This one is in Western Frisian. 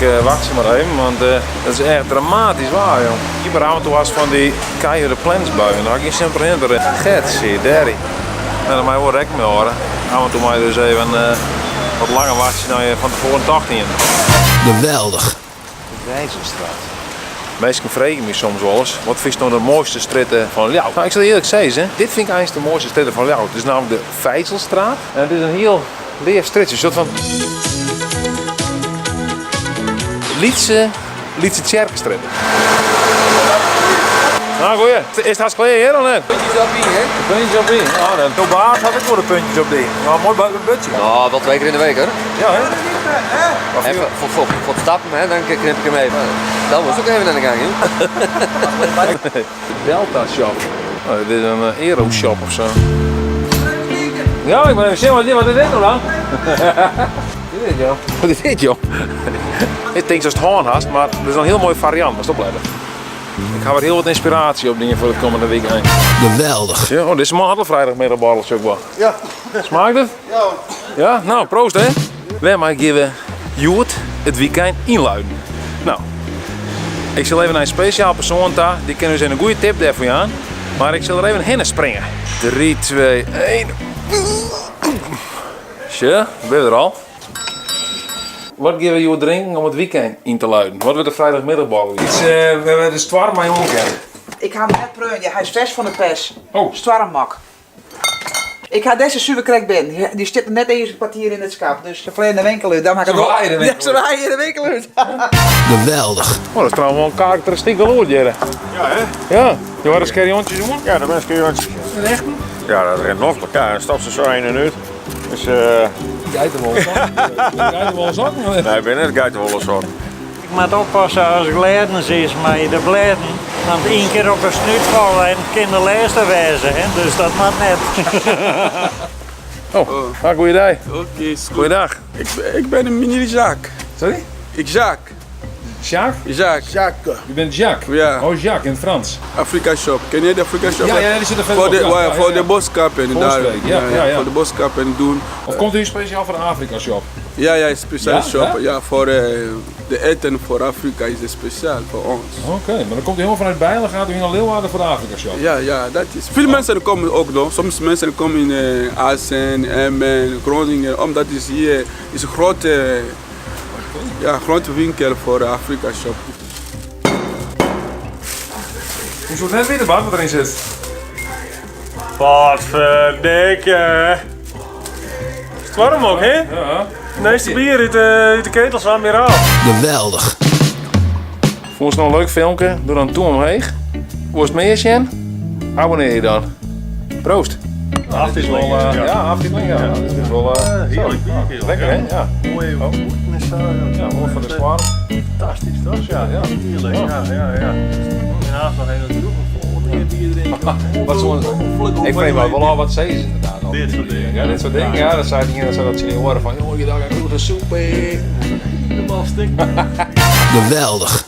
Ik wachtsje mar even, want it is echt dramatysk waar, jong. Ik ben af en toe hast fan dy keiharde plensbuien. Daar ha ik gjin sin om te rinnen. Getsie, derry. Nou, dan mei je wol rekken mei hâlde. Af en toe mei je dus even wat langer wachtsje dan je fan tefoaren tocht hiene. Geweldich. De Wijzelstraat. Minsken freegje my soms wolris, wat fynst no de moaiste strjitte fan Ljouwert? Nou, ik sil earlik sizze, dit fyn ik eins de moaiste strjitte fan Ljouwert. It is nammentlik de Vijzelstraat en it is in hiel leaf strjitsje, in soart fan lytse, lytse tsjerkestrjitte. Nou, goeie. Is it hast klear hjir of net? Puntjes op i, hè? De puntjes op i. Ja, dan to baas hat ek wol de puntjes op dy. Nou, moai butsje. Nou, wel twee keer in de week hoor. Ja, hè? Even voor, voor, voor het stappen, hè, dan knip ik hem even. Dan was ook even aan de gang, joh. Delta Shop. Oh, dit is een Aero Shop of zo. Ja, ik ben even zien, wat, wat is dit nou dan? Wat is dit, joh? Wat is dit, joh? Ik denk dat het hoorn hast, maar het is een heel mooie variant, moet opletten. Ik ga weer heel wat inspiratie op dingen voor het komende weekend. Geweldig. Ja, oh, dit is een harde vrijdagmiddagborreltje ook wel. Ja. Smaakt het? Ja. Ja, nou, proost hè. Wêrmei gean we hjoed it wykein ynluiden? Nou, ik sil even nei in spesjaal persoan ta. Dy kin ús even in goede tip dêrfoar jaan. Mar ik sil der even hinne springe. 3, 2, 1. Sjoch, binne we der al. Wat gean we hjoed drinken om it wykein yn te luiden? Wat wurdt de vrijdagmiddagborrel? Iets wêr't we de stoarm mei oan kinne. Ik ha him net preaun, ja, hy is fers fan de pers. Oh. Stoarmmak. Ik ha dizze suver krekt binnen. Dy stiet net eens in kwartier yn it skap. Dus se fleane de winkel út. Dan ha ik Se it waaie de winkel Ja, se waaie de winkel út. Geweldich. Oh, dat is trouwens wol in karakteristyk gelûd hjir. Ja, hè? Ja. Jo ha de skerjontjes oan? Ja, dat binne skerjontjes. Is it echten? Ja, dat rint noflik. Ja, dan stapt se sa yn en út. Dus, Geitewolle sokken. Geitewolle sokken? Nee, binne net geitewolle sokken. Ik moat oppasse as glêdens is mei de blêden, want ien kear op 'e snút falle en it kin de lêste wêze, hè? Dus dat moat net. Oh, ha, goeiedei. Oké, is goed. Goeiedag. Ik, ik ben meneer Jacques. Sorry? Ik Jacques. Jacques? Jacques. Jacques. Je bent Jacques? Ja. Oh, Jacques in het Frans. Afrika Shop. Ken je de Afrika Shop? Ja, ja, die zit er Voor de, verderop. Ja, ja, ja, voor ja. de boodschappen. Daar. Voorstreek, ja, ja, ja. Voor de boodschappen doen. Of komt u speciaal voor de Afrika Shop? Ja, ja, speciaal Ja? shop. Ja? Ja, voor de eten voor Afrika is het speciaal voor ons. Oké, maar dan komt u helemaal vanuit Beilen, gaat u naar Leeuwarden voor de Afrika Shop? Ja, ja, dat is. Veel mensen komen ook nog. Soms mensen komen in Assen, Emmen, Groningen, omdat is hier is een grote, ja, grote winkel voor Afrika Shop. Hoe soe it net witte, Bart, wat deryn sit? Potverdikke. Stoarmok, hè? Ja. Nijste bier út de, út de ketel van Admiraal. Geweldich. Fûnst no in leuk filmke? Doch dan tûm omheech. Wolst mear sjen? Abonnear je dan. Proost. Nou, dit is wel, ja, aftiteling, ja. Dit is wel Heerlijk zo. bier, Lekker, hè? Ja. Mooie voeten en zo. Ja, mooi voor de stoarm. Fantastisch, toch? Ja, ja. Heerlijk, ja, ja, ja. Daarnaast nog even een vol meer bier drinken. Wat zo'n- Ik vreeg me wel al wat ze inderdaad. al. Dit soort dingen. Ja, dit soort dingen. Ja, dat zei die dat zei dat ze in horen van, joh, je dag een goede soep, hè. Helemaal stik. Geweldich.